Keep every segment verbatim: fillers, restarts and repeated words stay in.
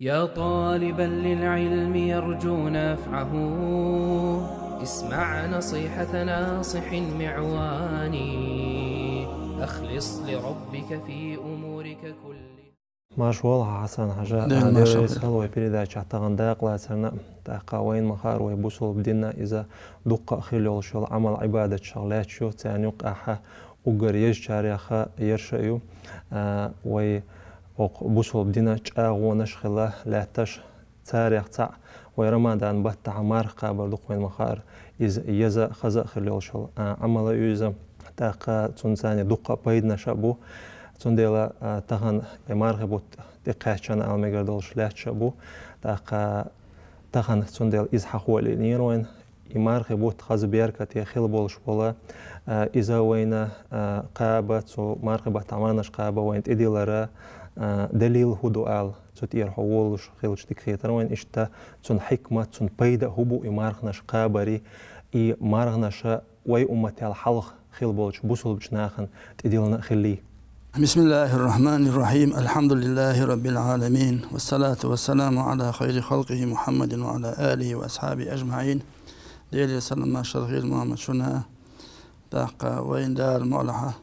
يا طالبا للعلم يرجو نفعه، اسمع نصيحة ناصح معوان. أخلص لربك في أمورك كلها. Марша вола, Хьасан-Хьажа. Дела марша хилва. Хьалвай передача тахана дакъа лацарна, тӀаккха вайна ма хаара вай бусулба дина иза дуккха а хила йолуш йолу Ӏамал-Ӏибадатех лаьтташ ю, царна юккъехь уггар езачарех ерш а ю. А, вай окху бусулба дина чӀагӀонаш хила лаьтташ, царех цхьаъ вай Рамадан баттахь марха кхабар ду-кх, вайна ма хаара. Иза еза а, хаза а хила йолуш йолу, а, Ӏамал а ю иза. ТӀаккха цуьнан царна дуккха а пайданаш а бу. Цундела, а, тахана и мархи бутт тӀекхаьччана ала мегар долуш лаьтташ а бу. ТӀаккха тахана цундела иза хьахолийнера вайна. И мархи бутт хаза беркате хила болуш бола, а, иза вайна, а, кхаба, цу мархи баттахь марханаш кхаба вайна тӀедиллара, а, далил хӀун ду ала, цу тӀера хьо волуш хилча дика хетара вайна. Иштта цуьнан хьикмат, цуьнан пайда хӀун бу и марханаш кхабари, и марханаша вай уммател хьалха хила болчу бусулбачу нахана тӀедиллина хилли. بسم الله الرحمن الرحيم. الحمد لله رب العالمين. والصلاة والسلام على خير خلقه محمد وعلى آله وأصحابه أجمعين. Делера салам-маршалла хуьлда Мухьаммад шуна. ТӀаккха вайна Дала мукъ лахь,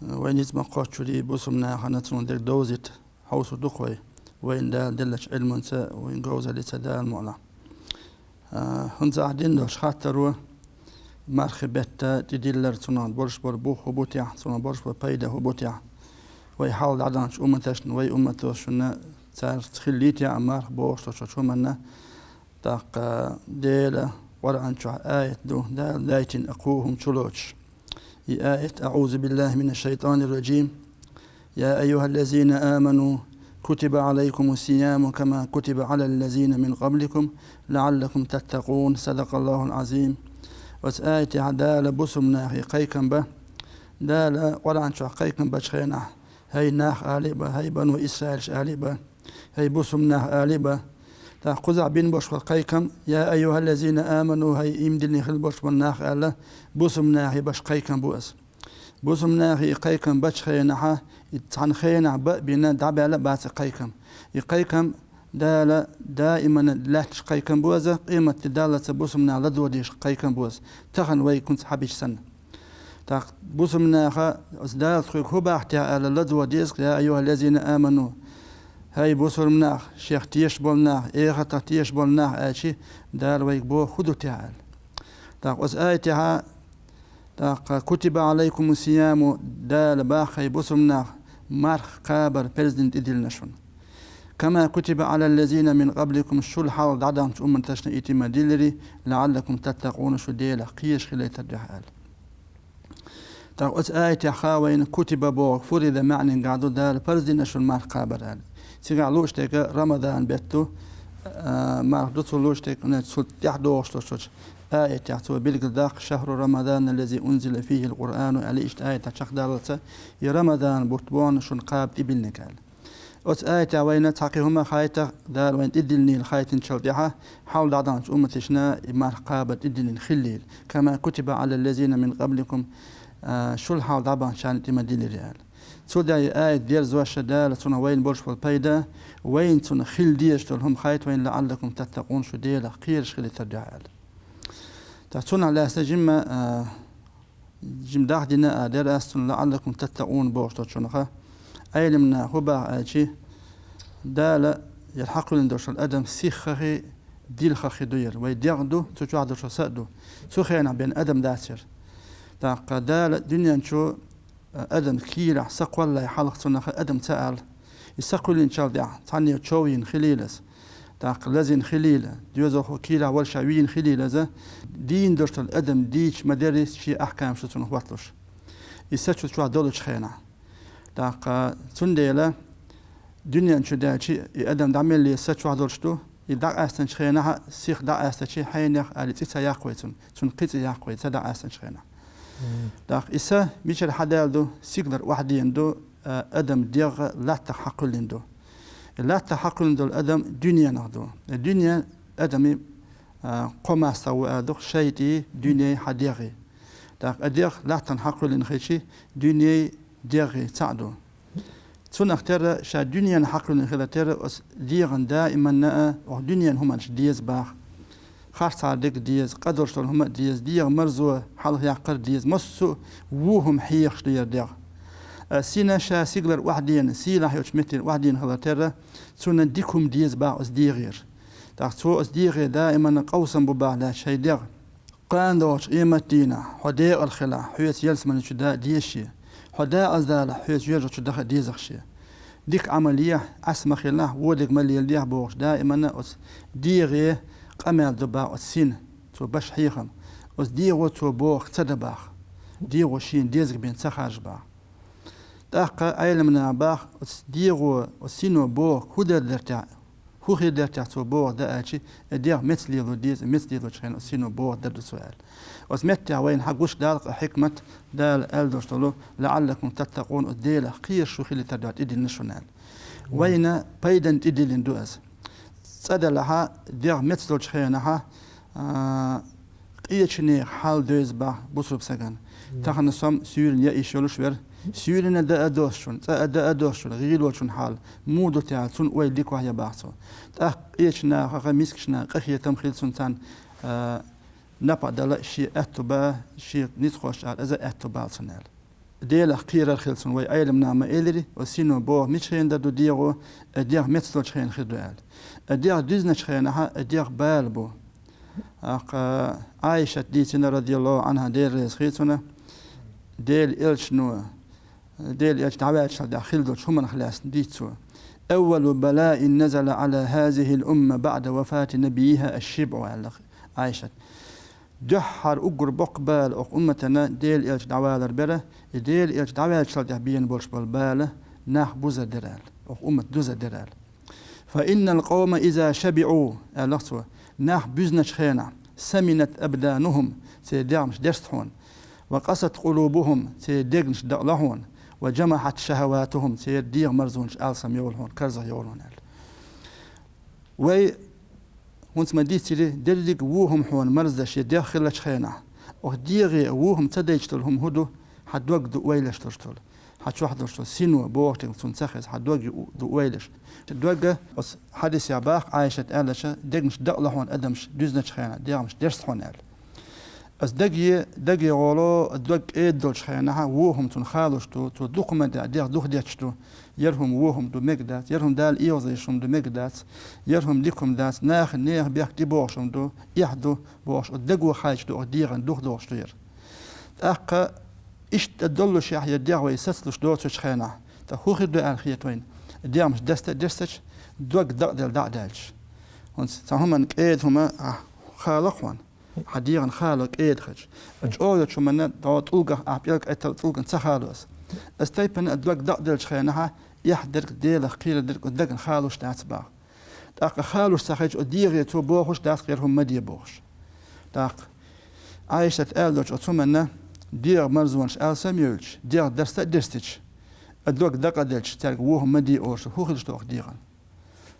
вай ницкъ ма кхоччуьйту, бусулба нахана цунна дерг довзийта хьовсур ду-кх вай, вайна Дала деллачу Ӏилманца, вайн говзаллица Дала мукъ лахь. А, хӀинца ахь дина долуш хаттаро, мархи бетта тӀедиллар, цунах болуш болу бух хӀун бу техьа, цунах болуш болу пайда хӀун бу техьа. Вай хьалха дӀадаханчу умматашна, вай умматошна цаьрца хиллий техьа марха бохуш долчу хӀуманна. ТӀаккха Делан Къуръан чохь аят ду, Дала дайтина кху хӀума чулоцуш. И аят: أعوذ بالله من الشيطان الرجيم. يا أيها الذين آمنوا كتب عليكم الصيام كما كتب على الذين من قبلكم لعلكم تتقون. صدق الله العظيم. Оцу аятехь Дала бусулба нахе кхайкам бан. Дала Къуръан чохь кхайкам бачу хенахь, хӀай нах али а бан, хӀай бану Исраилаш али а бан, хӀай бусулба нах али а бан. ТӀаккха кхузахь бина болуш болу кхайкам: يا أيها الذين آمنوا, хӀай иман диллина хила болуш болу нах аьлла, бусулба нахе баш кхайкам бу аса. Бусулба нахе и кхайкам бачу хенахь, и цхьана хенахь бан а бина, дӀабаьлла а бац и кхайкам. И кхайкам Дала даимана лаьтташ кхайкам бу аса, къематде даллалц бусулба нах ладогӀа дезаш кхайкам бу аса. Тахана вай кхунца хьабича санна. ТӀаккха бусулба наха аса Дала тхоьга хӀун боху техьа аьлла ладогӀа деза, يا أيها الذين آمنوا. ХӀай бусулба нах, шех тешаш болу нах, эхартах тешаш болу нах аьлчи, Дала вайга боху хӀун ду техьа аьлла. ТӀаккха оцу аятехьа, тӀаккха كتب عليكم الصيام, Дала боху, хӀай бусулба нах, марха кхабар парз дина тӀедиллина шуна. كما كتب على الذين من قبلكم, шул хьалха дӀадаханчу умматашна и тӀе ма-диллара, لعلكم تتقون, шу Делах кхераш хилийтар дуьхьа аьлла. ТӀаккха оцу аятехь хаа вайна كتب боху فرض маьӀнехь ду, Дала парз дина шуна марха кхабар аьлла. Цигахь лууш дерг Рамадан бетта ду, а, марха ду, цу лууш дерг, цул тӀаьхьа догӀуш долчу аятехь цо билгалдаккха: شهر رمضان الذي أنزل فيه القرآن аьлла, иштта аятехь чекхдаллалц, и Рамадан бутт бу шуна кхаба тӀебиллинарг аьлла. Оцу аятехь вайна цхьа кхин хӀума хаийта, Дала вайна тӀедиллинийла хаийтинчул тӀаьхьа, хьалха дӀадаханчу умматашна и марха кхабар тӀедиллина хиллийла. كما كتب على الذين من قبلكم, а, шул хьалха дӀабаханчарна тӀе ма-диллара аьлла. Цу тӀехь и аят дерзош, Дала цунах вайна болуш болу пайда, вайна цунах хила дезаш долу хӀума хаийта вайна, لعلكم تتقون, шу Делах кхераш хилийтар дуьхьа аьлла. ТӀаккха цунах лаьцна жимма, а, жима дахдина а дара ас цунна, لعلكم تتقون бохуш долчунах. Ӏеламнаха хӀун боху аьлчи, Дала яра хьакхоьллина долуш долу адам сиххахи, дилхахи ду яра. Вай дегӀ ду, цу чохь долуш са а ду. Цу хенахь бен адам дац яра. ТӀаккха Дала дуьнен чу, а, адам кийрахь са кхоллай хьалха цунах адам ца аьлла. И са кхоьллинчул тӀаьхьа цхьанне чов йина хилийла иза, тӀаккха лазийна хилийла, доьзалхо кийрахь волуш вийна хилийла иза, дийна долуш долу адам дийча ма-дарра, шен ахкамаш ду цунах хӀотталуш, и са цу чохь долучу хенахь. ТӀаккха цундела дуьнен чу даьлчи, и адам дӀа мел ле са чохь долуш ду, и дӀакъаьстинчу хенахь, сиха дӀакъаьстичи, хьенех аьлла цӀе ца яккха вай цунна, цунна кхин цӀе яккха вай, ца дӀакъаьстинчу хенахь. ТӀаккха и са мичара хьадаьлла ду, сигалара охьадеана ду, а, адам дегӀ латтах хьакхоьллина ду. И латтах хьакхоьллина долу адам дуьненах ду. И дуьне адамийн, а, кхо мастагӀа ву аьлла ду-кх, шайтӀий, дуьней, хьан дегӀий. ТӀаккха и дегӀ латтана хьакхоьллина хилчи, дуьней, дегӀий цхьаъ ду. Цунах терра ша дуьненан хьакхуьллина хила терра оцу дегӀан даиманна а, оха дуьненан хӀуманаш деза баха. Харцхьара дерг деза, къа долуш долу хӀума а деза, дегӀан марзо хьалха яккхар деза, массо а вон хӀума хьехаш ду яра дегӀ. А сина ша сигалара охьадена, сийлахь йолчу меттера охьадена хила терра, цунна дика хӀума деза баха оцу дегӀера. ТӀаккха цо оцу дегӀе даиманна къовсам бу баха лаьтташ шайн дегӀ. Кхана догӀучу къематдийнахь хьо декъала хилахь, хьоьца ялсамани чу да а деза шен. Хьо декъаза далахь, хьоьца жоьжахати чу даха а деза шен. Дика Ӏамал ехь, Ӏаса ма хилахь, вон дерг ма леладехь бохуш, даиманна оцу дегӀе къамел ду баха оцу сина, цо беш хьехам. Оцу дегӀо цо бохург ца дан баха. ДегӀо шена дезарг бен ца харжа баха. ТӀаккха Ӏеламнаха баха, оцу дегӀо, оцу сино бохург хӀун дар дара техьа, хӀун хир дара техьа цо бохург дан аьлча, и дегӀ меца лело деза, и меца лелочу хенахь оцу сино бохург дар ду цо аьлла. Оцу меттехь вайна хьан гуш далкъа хьикмат, Дала аьлла долуш долу: «ЛаӀаллакум таттакъун», оцу Делах кхераш шу хилийтар дуьхьа тӀедиллина шуна аьлла. Вайна пайдан тӀедиллина ду аса. ЦӀа делахьа, дегӀ меца долчу хенахьа, а, къечу нехан хьал девза баха бусурба сагана. Тахана со-м суьйранна яа йиш йолуш вера. Суьйранна даа а доцучун, цӀа а даа а доцучун, гӀийлочун хьал муха ду техьа, цунна ойла дика вахьа я баха цо. ТӀаккха къечу нахаха, мискачу наха къахетам хила цунна царна, а, напа дала шен аьтту ба, шен ницкъ хӀоттуш ара, иза аьтту бала цунна аьлла. Делах кхерар хила цунна вай Ӏеламнаха ма-эллири, оцу сино боху мича хенахь дар ду дегӀо, и дегӀ меца долчу хенахь хир ду аьлла. И дегӀ дуьзначу хенахьа, и дегӀ бала бу. ТӀаккха Ӏайшат дийцина, радияллаху Ӏанха, Дела реза хи цунна, Делан элчано, Делан элча дӀаваьллачул тӀаьхьа хилла долчу хӀуманах лаьцна дийцо: «Аввалу балаин назала Ӏала хазихил умма баӀда вафати набиййиха аш-шибӀу», аьлла Ӏайшат. Дуьххьара уггар боккха бала окху умматана Делан элча дӀавалар бара, и Делан элча дӀаваьллачул тӀаьхьа бена болуш болу бала нах буза дара аьлла, окху уммат дуза дара аьлла. «Фа иннал къавма иза шабиӀу», аьлла цо, нах буьзначу хенахь, «саминат абданухум», церан дегӀмаш дерста хьуна, «ва къасат къулубухум», церан дегнаш дакъала хьуна, «ва жамахьат шахаватухум», церан дегӀан марзонаш алсам йовла хьуна, карзах йовла хьуна аьлла. Вай хӀинца ма дийццара, дерриг а вон хӀума хьуна марздеш я дегӀ хиллачу хенахь, окху дегӀе вон хӀума ца дайчу долу хӀума хӀун ду, хьан дог ду ойлаш долуш долу, хьан чохь долуш долу сино бохург дерг цунна ца хеза, хьан дог ю-, ду ойлаш. Дога оцу хьадисехь баха Ӏайшат аьллача, дегнаш дакъала хьуна адамаш дуьзначу хенахь, дегӀмаш дерста хьуна аьлла. Ас даге, даге гӀоло, дог кӀеда долчу хенахьа, вон хӀума цунна халуш ду, цо дукха ма де, дегӀ духадетташ ду, яра хӀума вон хӀума ду мега дац, яра хӀума Дала оьгӀазлуш хӀума ду мега дац, яра хӀума дика хӀума дац, нахана нехан бехк тӀебогӀуш хӀума ду, эхь ду бохуш, оцу даго хайча ду, оцу дегӀан духадогӀуш ду яра. ТӀаккха иштта доллушехь, я дегӀ вай сацалуш доцучу хенахь, тӀаккха хӀун хир ду аьлла хета вайна? ДегӀмаш дерста а дерстича, дог дакъаделла дӀа а даьлча. ХӀинца цхьа хӀуманна кӀеда хӀума, а, хала хьуна. Хьан дегӀан хало кӀеда хилча. ЧӀогӀа чу манна дӀо тӀулгах ахь пӀелг Ӏеттал тӀулган ца хало ас. Ас тайпана а дог дакъаделлачу хенахьа, эхь дерг, Делах кхерар дерг оцу дагана халуш дац баха. ТӀаккха халуш ца хилча, оцу дегӀе цо бохуш дац, кхера хӀума ма де бохуш. ТӀаккха Ӏайшат аьлла долчу оцу хӀуманна, дегӀан марзонаш алсам йевлча, дегӀ дарста а дерстича, а дог дакъаделча, цаьрга вон хӀума ма де олуш, хӀун хилаш ду оха дегӀан?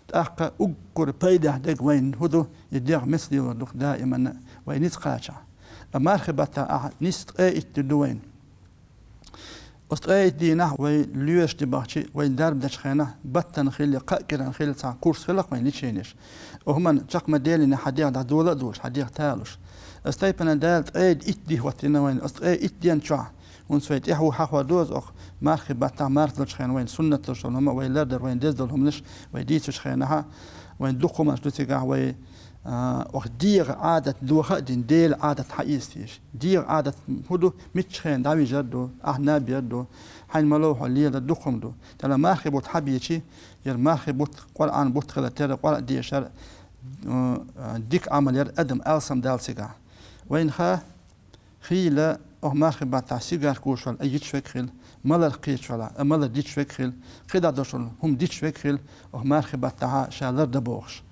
ТӀаккха уггар пайдехь дерг вайна хӀун ду, и дегӀ меца лелор ду-кх даиманна вай ницкъ кхачахь. Ткъа мархи баттахь ахь нисса ткъе итт ди ду вайна. Оцу ткъе итт дийнахь вай лоьраш ди бахчи, вай дарба дечу хенахь, баттана хилла, кхаа кӀиран хилла цхьа курс хилла-кх вайн леченеш. Оха хӀуманна чекх ма деллина хьан дегӀ дӀадола а долуш, хьан дегӀ талуш. Оцу тайпана Дала ткъе итт ди хӀоттийна вайна, оцу ткъе итт ден чохь, хӀунда вай тӀаьхьо хьахор ду аса оха, мархи баттахь, марха долчу хенахь вайн суннат долуш долу хӀума, вай лардар, вайн деза долу хӀуманаш, вай дийцучу хенахьа, вайн дукха хӀуманаш ду цигахь вай, а, оха дегӀан Ӏадат доха а дина, Делан Ӏадат хьаэца дезаш. ДегӀан Ӏадат хӀун ду, мичча хенахь дӀавижар ду, ахь наб яр ду, хьайна ма ло хьо лелар дукха хӀума ду. Тала мархи бутт хьабечи, яра мархи бутт, Къуръан бутт хила тера, Къуръан дешар, а, дика Ӏамал яр адам алсам дала цигахь. Вайна ха, Хийла, оха мархи баттахь сигарка вуш вала, а йиташ век хила, маларх кхеташ вала, а малар диташ век хила, кхидӀа долуш вала, хӀума диташ век хила, оха мархи баттахьа ша лардан бохуш.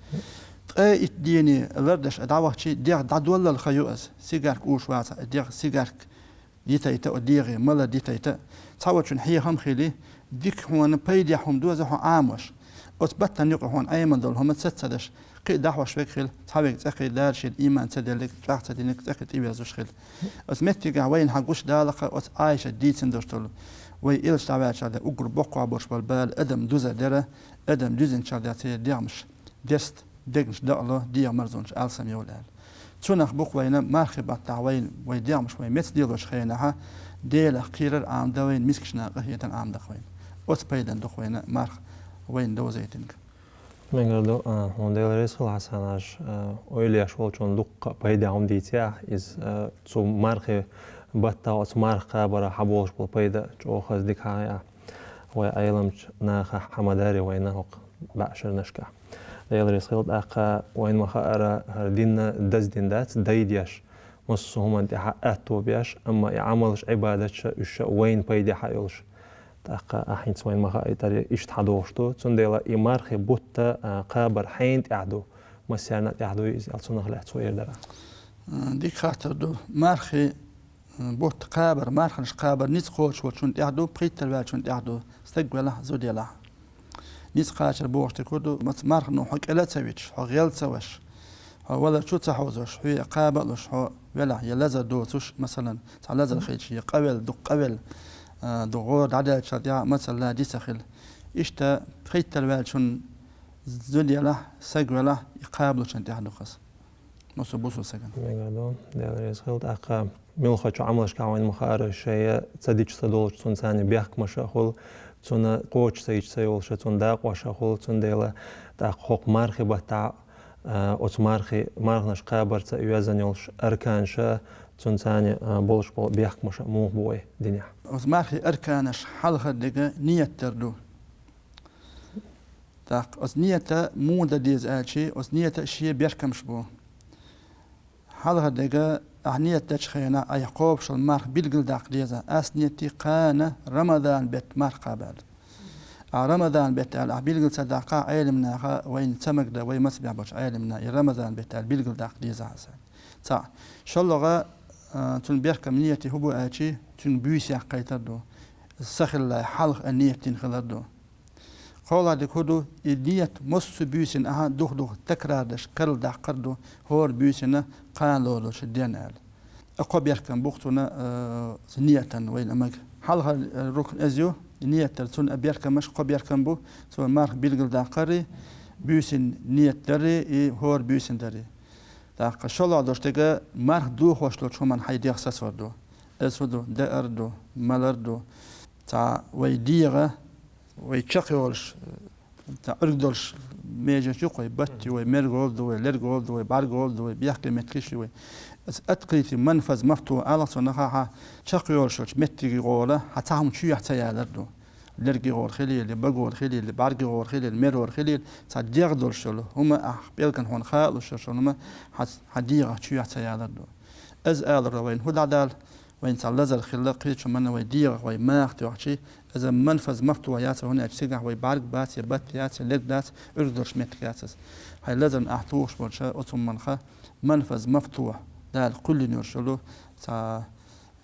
Ткъе итт дене лардаш а дӀавахчи, дегӀ дӀадоллал ха ю аса, сигарка вуш ваца, а дегӀ сигарка йитайта а, дегӀе малар дитайта а. Цхьаволчун хьехам хили, дика хьуна пайдехь хӀума доза хьо Ӏамош. Оцу баттана юкъа хьуна Ӏемал долу хӀума ца ца даш, кхин а дӀахьош век хила, цхьа век цӀе кхин а даршийна иман ца деллиг, чӀагӀ ца диниг, цӀе кхин а тӀевезуш хила. Оцу меттигахь вайна хьан гуш далакха оцу Ӏайшат дийцина долуш долу. Вай элча дӀаваьлча де уггар боккхагӀа болаш бола бала адам дузар дера, адам дуьзнача де церан дегӀамаш деста, дегнаш дакъало, дегӀа марзонаш алсам йолаш аьлла. Цунах бу-кх вайна мархий баттахь вайна, вай дегӀамаш вай меца лелоча хенахьа, Делах кхерар Ӏамда вайна, мискача наха къахетар Ӏамда-кх вайна. Оцу пайдана ду-кх вайна марха вайна довзийтинарг. Мегар ду, а, хьуна Дела реза хила, Хьасан-Хьажа, а, ойла еш волчунна дуккха а пайда хӀума дийци ахь, иза, а, цу мархий баттахь, оцу марха кхабарах хьаболуш болу пайда чӀогӀа хаза дика хьахийна ахь. Вай Ӏеламчу наха хьа ма-дарра вайна хӀокху бӀешерашкахь. Дела реза хила, тӀаккха вайна ма-хаъара, хӀара дин даздина дац, дайдеш, массо а хӀуманна тӀехь аьтто беш, амма и Ӏамалш, Ӏибадаташ уьш вайна пайда хьа йолуш. ТӀаккха ахь хӀинца вайна ма-хаъара, иштта хьадогӀуш ду. Цундела и мархий бутт, а, кхабар хьенан тӀехь ду, массарна а тӀехь дуй иза аьлла, цунах лаьцна хӀун эр дара? М, дика хаттар ду. Мархий, м, бутт кхабар, марханаш кхабар ницкъ кхочуш волчунна тӀехь ду, пхийттара ваьллачунна тӀехь ду, стаг велахь, зуда елахь. Ницкъ кхачар бохуш дерг хӀун ду? Мац-, мархано хьо кӀела а ца виташ, хьо гӀел а ца веш, хьо валар чу а ца хьовзош, хьоьга кхаба а луш, хьо велахь, я лазар доцуш, масалан, цхьа лазар хилча, я къавелла, дукха къавелла, а, дукха гӀора дӀадаьллачул тӀаьхьа, мацалла, ди ца хила. Иштта пхийттара ваьллачунна зуда елахь, стаг велахь, и кхабалучунна тӀехь ду хаза. Массо а бусулба стагана. Мегар ду, Дела реза хила, тӀаккха муьлххачу Ӏамалшкахь вайна ма-хаъара, шайн ца дича ца долуш, цунна царна бехкамаш а хуьлу, цунна кхочуш ца йича ца йолуш, цунна дакъош а хуьлу, цундела тӀаккха хӀокху мархий баттахь, а, оцу мархий, марханаш кхабарца йоьзна йолуш арканаш а, цунна царна, а, болуш болу бехкамаш а муха бу вай динехь? Оцу мархий арканаш хьалхара дерг ният дар ду. ТӀаккха оцу ниятан муха дан деза аьлча, оцу ниятан шен бехкамаш бу. Хьалхара дерг, ахь ният дечу хенахь, айхьа кхобуш йолу марха билгалдаккха деза. Ас ният ди кхана Рамадан беттан марха кхаба аьлла. Ахь Рамадан бетта аьлла ахь билгал ца даккхахь, Ӏеламнаха вайна ца магадо, вай мацбехь болчу Ӏеламнаха, и Рамадан бетта аьлла билгалдаккха деза ахь аса. Цхьаъ. ШолгӀа, а, цуьнан бехкам, ният хӀун бу аьлча, цуьнан буьйса яккхийтар ду. Са хиллехь хьалха а ният дина хилар ду. КхоалгӀа дерг хӀун ду? И ният массо а буьйсанна ахьа дух-дух такрар деш карладаккхар ду, хӀора буьйсанна кхана лоруш ден аьлла. А кхо бехкам бу-кх цуьнан, э, ниятан вайна мага. Хьалхара, э, рукн иза ю, ният дар, цуьнан а бехкамаш, кхо бехкам бу, цо марха билгалдаккхарий, буьйсанна ният дарий, и хӀора буьйсанна дарий. ТӀаккха шолгӀа долуш дерг марха дохош долчу хӀуманна хьайн дегӀ сацор ду. Иза хӀун ду? Даар ду, малар ду. Цхьа вай дегӀа, вай чекхйолуш, цхьа Ӏуьрг долуш меженаш ю-кх вай, батт ю вай, мергол ду вай, лергол ду вай, бӀаьргол ду вай, бехке меттигаш ю вай. Иза открытый манфаз мафтухь аьлла-кх цунах, хьан чекхйолуш йолчу меттиге гӀола, хьан цхьа хӀума чоьхьа ца ялар ду. Лерге гӀора хилийла, багора хилийла, бӀаьрге гӀора хилийла, мерора хилийла, цхьа дегӀ долуш йолу хӀума, ахь пӀелгана хьуна хаалуш йолу хӀума хьан, хьан дегӀах чоьхьа ца ялар ду. Иза алар вайна хӀун дӀадала, вайна цхьа лазар хилла, кхечу хӀуманна вай дегӀах вай маха тоьхчий, иза манфаз мафтухь яц, хӀунда аьлча цигахь вай бӀаьрг бац, я батт яц, я лерг дац, Ӏуьрг долуш меттиг яц иза. Хьайн лазарна ахь тухуш болча оцу хӀуманах манфаз мафтухь, Дала кхоьллина йолуш йолу цхьа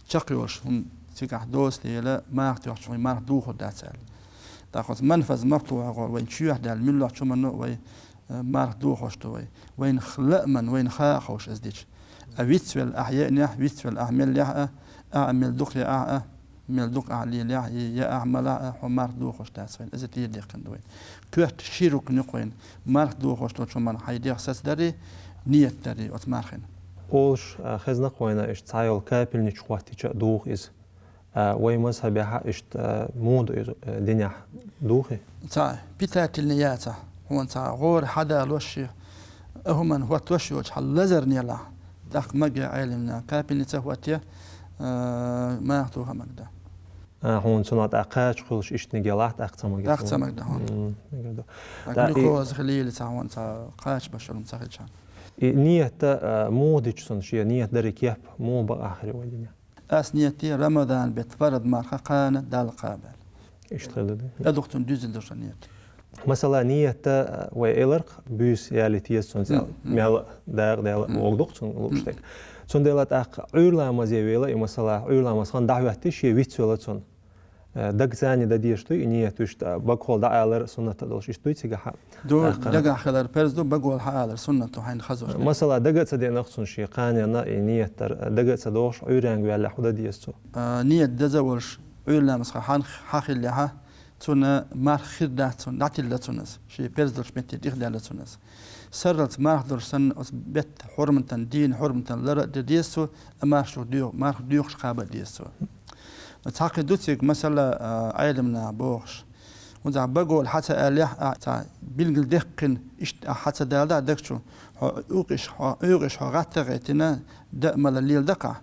чекхйолуш хӀума цигахь доцу дела, маха тоьхча вай марха дохур дац аьлла. ТӀаккха оцу манфаз мафтухь гӀора вайна чоьхьа даьлла муьлххачу хӀуманна вай, э, марха дохош ду вай. Вайна лааман, вайна хаа ховш иза дича. А вицвелла ахь еанехь, вицвелла ахь меллехь а, ахь а мел дукха яахь а, мел дукха ахь лелехь, я ахь малахь а, хьо марха дохош дац вайна. Иза тӀера дехкина ду вайна. Коьрта ши рукн ю-кх вайна. Марха дохош долчу хӀуманна хьайн дегӀ сацадарий, ният дарий оцу мархина. Олуш, а, хезна-кх вайна, иштта цхьа йолу капельнича хӀоттича а духу иза. А, вай мазхьабехь а иштта, а, муха ду иза, а, динехь духий? Цхьа питательный яцахь, хьуна цхьа гӀора хьадалош, а хӀуманна хӀоттош йоцуш хьан лазарна елахь, тӀаккха маге Ӏеламнаха, капельница хӀотте, а, маха тоха а магадо. А, хьуна цунах тӀаккха кхача хуьлуш иштаниг елахь, тӀаккха ца магадо. ТӀаккха ца магадо хьуна. М, магадо. ТӀаккха глюкоза хилийла цхьа хьуна, цхьа кхача башалун ца хилчахьана. И ният, а, муха дича цунна, шен ният дарий кеп муха бакъахьара вай динехь? Ас ният ди Рамадан бетта фарад марха кхана Далла кхаба аьлла. Иштта хила ду. ТӀадух цунна дуьззина долуш ният. Масала, ниятта вай эларх буьйса ялийта еза цунца аьлла. Мгм. Мел дакъа даьлла вогу ду-кх цунна лууш дерг. Цундела тӀаккха Ӏуьйра ламазе вела и, масала, Ӏуьйра ламаз хан дӀахӀоьттий, шен вицвелла цунна. Э, дагца дан дезаш дуй и ният, иштта багахула дӀаалар суннат а долуш, иштта дуй цигахь а? Ду, тӀаккха дагахь хилар парз ду, багахула хьаалар суннат ду, хьайна хазош дерг. Масала, дага а ца деана-кх цунна шен кханенна и ният дар, дага а ца догӀуш, Ӏуьйренга ваьллехь хӀун дан деза цо? А, ният деза а волуш, Ӏуйра ламаза хан хьан-, хьахиллехьа, цунна марха хир дац цунна, дӀатилла цунна из, ший перз долчу метте тӀехдаьлла цунна из. Сарралц марха долуш санна, оцу бетта хьурматан, дийна хьурматан лара а дан деза цо, а марха чу доьху-, марха доьхуш кхаба а деза цо. Цхьаьххи ду цига, масала, а, Ӏеламнаха бохуш. ХӀунда багола хьан ца аьллехь, а, цхьа билгал деккхина, иштта а хьан ца даладахь даг чу, хьо Ӏуьйкъиш, хьо Ӏуьйкъиш хьо гӀатта а гӀеттина, даа мала леладаккхахь,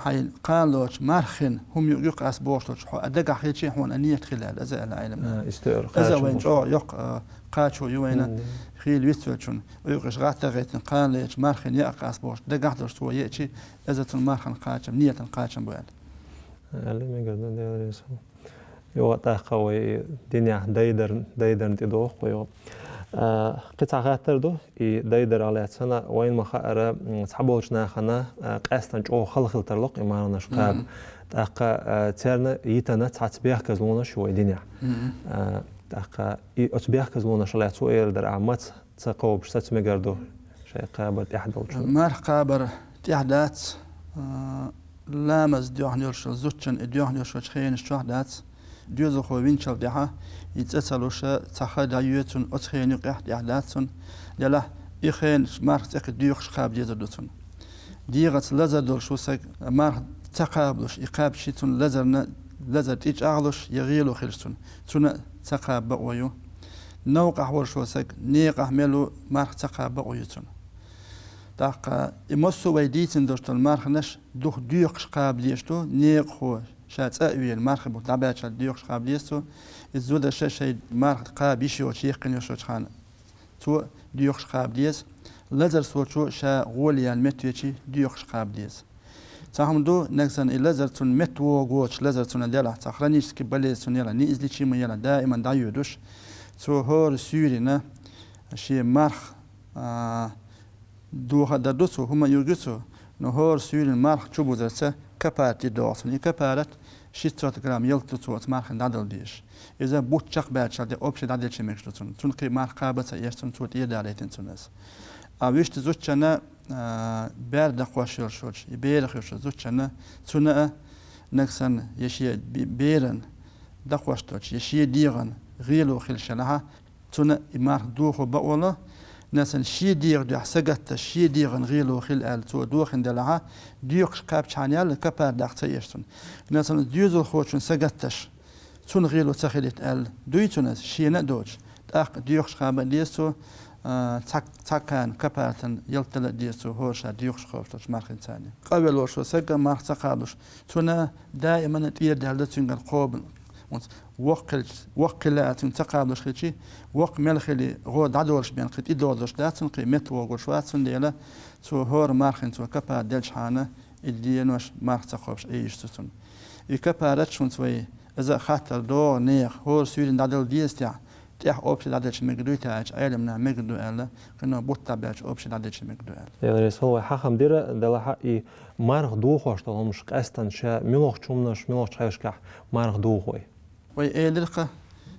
хьайн кхана лоцу мархин хӀума юкъа юкъа ас бохуш долчу хьо а дагахь хилчи, хьуна а нийят хила аьлла, аза аьлла Ӏеламнаха. А, иштта эр, Аза кхачам вайн бохуш. ЧӀогӀа йоккха, а, кхачо ю вайна, Мгм. Хийла вицвелчун, Ӏуьйкъиш гӀатта а гӀеттина, кхана лоцу мархин яаккха ас бохуш, дагахь долуш цо еачи, аза цунна мархан кхачам, нийятан кхачам бу аьлла. Аьлла, мегар ду, Дела реза хуьлда. Йо, тӀаккха вай динехь дайдар-, дайдарна тӀедогӀу-кх вай йо. А, кхин цхьа хаттар ду, и дайдарах лаьцна, вайна ма-хаъара, м, цхьаболчу нахана, а, къаьстина чӀогӀа хала хила тарло-кх и марханаш кхаба. Мгм. ТӀаккха, а, царна йитина цхьацца бехказлонаш ю вай динехь. Мгм. А, тӀаккха и оцу бехказлонашах лаьцна цо эр дара, ахь маца ца кхобуш, саца мегар ду шайн кхабар тӀехь долчу. Марха кхабар тӀехь дац, а, ламаз доьхна йолуш йолу зудчун и доьхна йолуш йолчу хенаш чохь дац. Доьзалхо винчалла тӀехьа и цӀа ца луша, цхьа ха дӀайоь цунна, оцу хенан юкъехь тӀехь дац цунна. Делахь и хенаш марха цӀе кхин доьхуш кхаба дезар ду цунна. ДегӀаца лазар долуш ву саг, марха ца кхабалуш, и кхаьбчи цунна лазарна, лазар тӀечӀагӀлуш я гӀело хилча цунна, цунна а ца кхаба бакъо ю. Новкъахь волуш волу саг, некъахь мел ву, марха ца кхаба бакъо ю цунна. ТӀаккха и массо а вай дийцина долуш долу марханаш дух доьхуш кхаба дезаш ду, некъахо ша цӀа а веана, мархи бух дӀабаьччалла доьхуш кхаба деза цо, иза зудаша шайн марха кхаба йиш йоцуш, яьккхина йолуш йолчу хана. Цо доьхуш кхаба деза. Лазар сочо ша гӀоле яьлла меттавечи доьхуш кхаба деза. Цхьа хӀума ду, нагахь санна и лазар цунна метта вогӀу воцуш, лазар цунна делахь, цхьа хронический болезнь цунна елахь, неизлечимо елахь, даиман дӀайоьдуш, цо хӀора суьйрина шен марха, а, доха а дар ду цо, хӀума а юрг ю цо, но хӀора суьйрина марха чубузарца капарат догӀу цунна. И капарат шестьсот грамм ялта ду цо оцу мархина дӀадала дезаш. Иза бутт чекхбаьлча де общий дӀаделча мегаш ду цунна. Цунна кхин марха кхаба ца еш цунна, цо тӀера далийтина цунна иза. А вуьшта зудчунна, а, бер дакхош йолуш йолчу, и берах йолчу зудчунна, цунна а, нагахь санна, я шен бе-, беран дакхош долчу, я шен дегӀан гӀело хилча елахьа, цунна и марха дохо бакъо ло, нагахь санна шен дегӀан дуьхьа сагатдеш, шен дегӀан гӀело хила аьлла, цо дохийна делахьа, доьхуш кхаьбчхьана яьлла, капарат даккха ца еш цунна. Нагахь санна доьзалхочун сагатдеш, цунна гӀело ца хилийта аьлла, дуй цунна иза, шена а доцуш, тӀаккха доьхуш кхаба а деза цо, а, цхьа, цхьа кхана капаратан ялта дала а деза цо, хӀора ша доьхуш кхобуш долчу мархин царна. Къавеллачу сага марха ца кхабалуш, цунна даимана тӀера даьлла цуьнгара кхобан. Воккха хилча, воккха хилла а цуьнга ца кхабалуш хилчи, воккха мел хили, гӀо дӀадолуш бен кхин тӀедолуш дац цунна, кхин метта вогӀуш вац, цундела цо хӀора мархин цо капарат делчхьана, и денош марха ца кхобуш Ӏийш цу цунна. И капарат шунца вай, иза а хаттар догӀу нехан, хӀора суьйрина дӀадала деза техьа, тӀехь общий дӀаделча мегар дуй, тӀаьхьа Ӏеламнаха мегар ду аьлла, кхино бутт дӀабаьлча общий дӀаделча мегар ду аьлла. Дела реза хуьлда, вай хьан хам дира, делахьа и марха дохош долу хӀумнаш, къаьстина ша муьлхачу хӀуманаш, муьлхачу хьаьжкахь марха дохой. Вай элира-кха,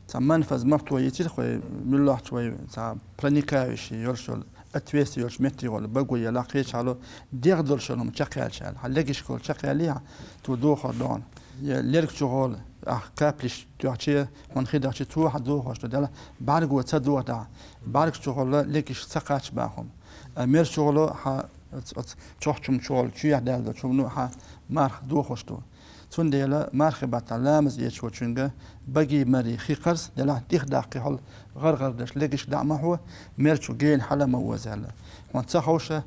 цхьа манфаз махто йицира-кха вай, муьлххачу вай, цхьа проникающий йолуш йолу, отверстие йолуш метте гӀолла, баго елахь, кхечахьало, дегӀ долуш йолу хӀума чекхъяьлча аьлла. Хьан легашкахула чекхъяьллий хьан, цо дохор догӀу хьуна. Я лергачухула, ахь каплиш тоьхча, хьуна хи дахча, цо хьан дохош ду, делахь бӀаьрго ца дохадахь, бӀаьргачухула легаш ца кхаччабахь хӀума. А мерачухула хьан оц-, оц-, чохчумчухула чоьхьа даьлла долчу хӀумано хьан марха дохош ду. Цундела мархи баттахь ламаз эцачунга багий, марий хи кхарс, делахь тӀехдаккхий хьол гӀар-гӀар деш легашка дӀа а ма хьо, мерачу гена хьала а ма оза аьлла. Хьуна ца ховша,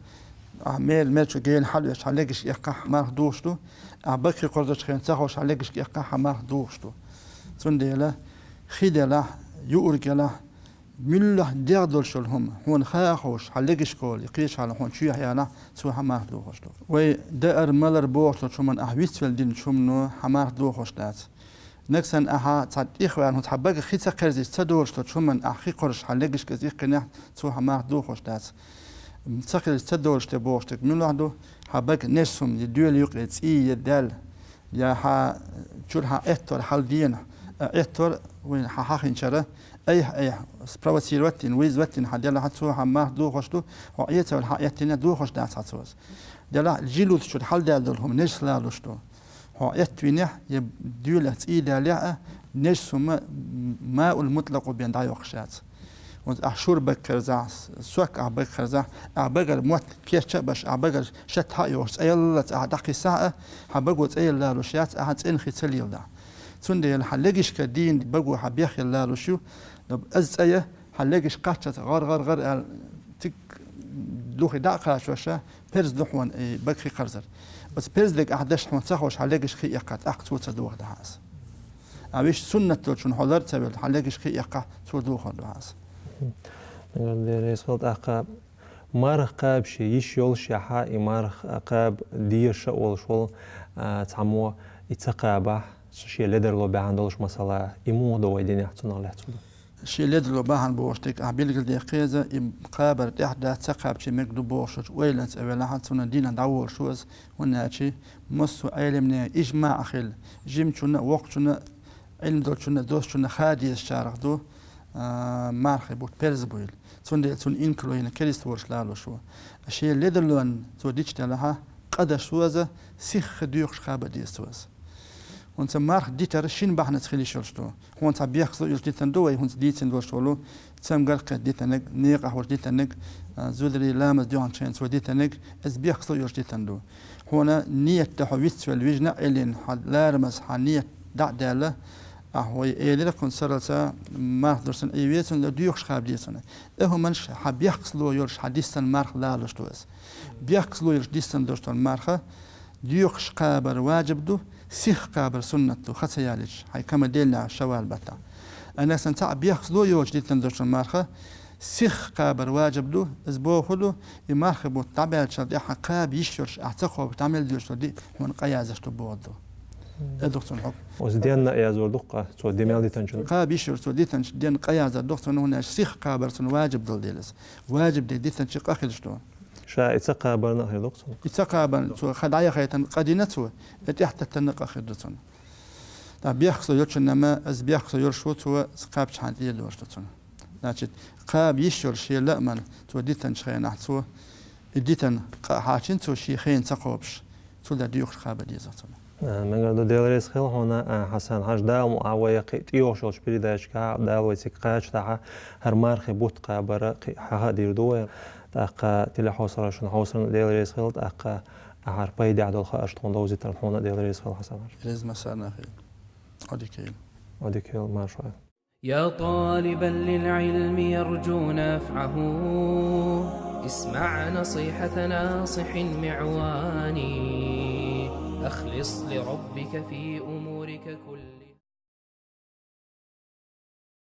ахь мер-, мерачу гена хьала оьшуш хьан легашка эккхахь марха дохуш ду, ахь бага хи кхорзачу хенахь ца ховша хьан легашка эккхахь хьан марха дохуш ду. Цундела хи делахь, юург елахь, муьлхха дегӀ долуш йолу хӀума, хьуна хаа ховш, хьан легашкахула, кхечахьала хьуна чоьхьа ялахь, цо хьан марха дохош ду. Вай даар-малар бохуш долчу хӀуманна ахь вицвелла дина хӀумано хьан марха дохош дац. Нагахь санна ахьа цхьа тӀехваьлла хӀума, цхьа бага хи ца кхерзийча ца долуш долчу хӀуманна ахь хи кхорзуш хьан легашка иза иккхинехь, цо хьан марха дохош дац. Ца хилча ца долуш де бохуш дерг муьлхха ду, хьан бага нерсум я доьла юкъе цӀий я даьлла, я хьан чуьра хьан Ӏеттор хьал дена, а Ӏеттор вайн хьан хьахинчара, айхьа-айхьа спровоцировать дина, вызвать дина хьан делахь, цо хьан марха дохош ду, хьо Ӏе ца велахь хьан Ӏеттина дохош дац хьан цо иза. Делахь жил луцучуьра хьал даьлла долу хӀума нерсла луш ду. Хьо эттвинехь, я дуьйлахь цӀий далехь а, нежас хӀума маул мутлакъо бен дӀайоккхуш яц. ХӀунца ахь шура бага карзахь, сок ахь бага карзахь, ахь багара мотт кеча а беш, ахь багара шатта хьа а йохуш, цӀаяллалц ахь дӀакхиссахь а, хьан баго цӀаялла лалуш яц, ахьа цӀена хи ца леладахь. Цундела хьан легашка дийна баго хьан бехъяла лалуш ю, но аз цӀа я, хьан легаш кхаччалц гӀар-гӀар-гӀар аьлла, циг духе дӀа а кхачоша, перз ду хьуна и бага хи кхарзар. Оцу перз дерг ахь даш хьуна ца хууш, хьан легаш хи эккха, тӀаккха цо ца дохадахь аса. А виш суннат долчун хьо лар а ца велла, хьан легаш хи эккха, цо дохор ду аса. Дера реза хила тӀаккха марха кхаба шен йиш йолуш яхьа, и марха кхаба дезаш а волуш волу, а, цхьаммо и ца кхабахь, шен ледарло баьхьна долуш масала, и муха до вай динехь цунах лаьцна ду? Шен ледарло бахьана бохуш дерг ахь билгалдеха хеза, и кхабар тӀехь дац, ца кхабчий мега ду бохуш волчу ойланца а велахьа, цунна дийнахь дӀаволуш ву аса, хӀунда аьлча массо а Ӏеламнехан ижмаъ а хилла, жимачунна а, воккхачунна а, Ӏилма долчунна а, доссачунна а ха дезачарах ду, а, мархи бутт перз буйла. Цундела цунна инкарло йина керист волуш лалуш ву. Шен ледарлонна цо дича делахьа, къа даш ву аса, сихха доькхуш кхаба деза цо аса. ХӀунца марха дитар шина бахьанаца хила йиш йолуш ду. Хьуна цхьа бехкасло йолуш дитина ду вай, хӀунца дийцина долуш волу, цамгарх кхетта дитаниг, некъахь волуш дитаниг, а, зударий ламаз доьхначу хенахь цо дитаниг, иза бехкасло йолуш дитина ду. Хьуна нийят дан хьо вицвелла вижина а Ӏиллина, хьан ларамаза хьан нийят дӀа а даьлла, ахь вай элира кхунна сарралца, марха дурсана Ӏийве цунна, доькхуш кхаба деза цунна. И хӀуманаш хьан бехкасло йолуш хьан диссан марха лалуш ду аса. Бехкасло йолуш диссан долуш долу марха, доькхуш кхабар важиб ду, сихха кхабар суннат ду, ха ца ялийча, хьайн кама деллехь шаввал баттахь. Ана сан цхьаъ бехкасло йоцуш дитина долчун марха, сихха кхабар важиб ду, иза боху ду, и мархи бутт дӀабаьллачул тӀаьхьа кхаба йиш йолуш, ахь ца кхобуш дӀа мел доьшуш долу диъ хьуна къа яздеш ду боху ду. Э, ду-кх цунна хьукм. Оцу денна а яздор ду-кх къа, цо де мел дитанчун. Кхаба йиш йолуш цо дитанчу денна къа яздар ду-кх цунна, хӀунда аьлча сихха кхабар цунна важиб долу делас. Важиб де дитанчу къа хилаш ду. Ша и ца кхабарна а хир ду-кх цунна. И ца кхабарна цо ха дӀаяхайтана къа дина цо, и тӀехь таттана къа хир ду цунна. Ткъа бехкасло йолчунна ма, иза бехкасло йолуш ву цо, иза кхабчахьана тӀера долуш ду цунна. Значит, кхаба йиш йолуш шен лааман цо дитанчу хенахь цо, и дитан къа а хьачина цо шен хена ца кхобуш, цул дан доькхуш кхаба деза цунна. А, мегар ду, Дела реза хила хьуна, а, Хьасан-Хьаьжа, Дала мукъ лахь вай кхин а тӀейогӀуш йолчу передачехь а, Дала вай цига кхача тахьа, хӀара мархи бутт кхабар кхин а хьаха а дийр ду вай. ТӀаккха телехьовсаршна хьовсарна Дела реза хила, тӀаккха ахьар пайдехь долу хаарш тхуна довзийтарна хьуна Дела реза хила, Хьасан-Хьаьжа. Реза ма сарна хила. Ӏодика йойла. Ӏодика йойла, марша Ӏойла. يا طالبا للعلم يرجو نفعه، اسمع نصيحة ناصح معوان. أخلص لربك في أمورك كلها.